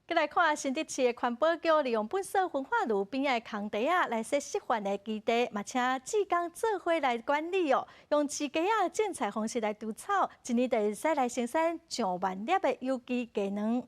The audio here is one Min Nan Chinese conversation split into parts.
再來看新竹市的環保局利用糞埽焚化爐邊仔的空地仔來設示範的基地，嘛請志工做伙來管理哦，用飼雞仔種菜方式來除草，一年就會使來生產上萬粒的有機雞卵。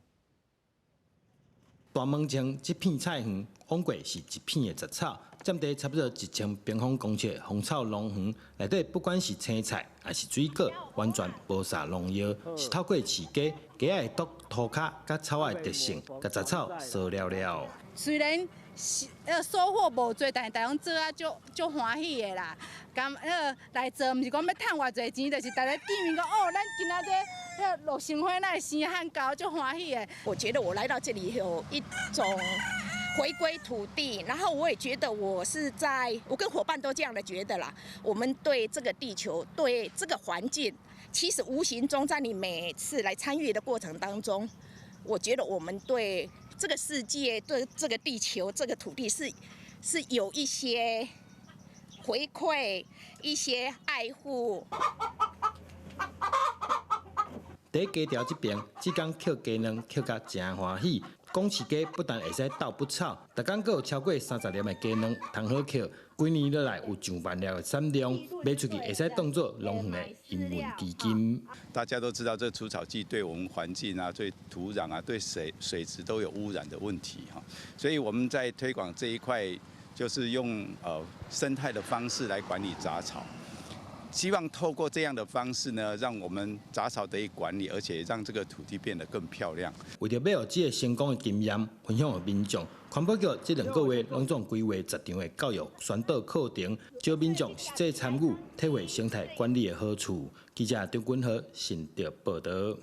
大門前這片菜園，往過是一片的雜草，佔地差不多1000平方公尺的芳草農園，內底不管是青菜抑是水果，完全無灑農藥，是透過飼雞，雞仔會啄塗跤佮草仔的特性，共雜草掃了了。雖然是收穫無濟，但是大家攏做啊足足歡喜的啦。咁來做，毋是講欲趁偌濟錢，就是大家見面講哦，咱今仔日彼個洛神花哪會生漢高，足歡喜的。我覺得我來到這裡有一種回歸土地，然後我也覺得我是在，我跟夥伴都這樣的覺得啦。我們對這個地球，對這個環境，其實無形中在你每次來參與的過程當中，我覺得我們對這個世界、對這個地球、這個土地是有一些回饋、一些愛護。佇雞巢這邊，志工抾雞卵抾甲誠歡喜。講飼雞不但會使鬥糞草，逐工閣有超過30粒的雞卵通好抾，幾年落來有上萬粒的產量，賣出去會使當做農園的營運基金。大家都知道，這除草劑對我們環境啊、對土壤啊、對水質都有污染的問題哈，所以我們在推廣這一塊，就是用生態的方式來管理雜草。希望透過這樣的方式呢，讓我們雜草得以管理，而且讓這個土地變得更漂亮。為著欲予這个成功的經驗分享予民眾，環保局這兩個月攏總規劃10場的教育宣導課程，招民眾實際參與，體會生態管理的好處。記者張君和新竹報導。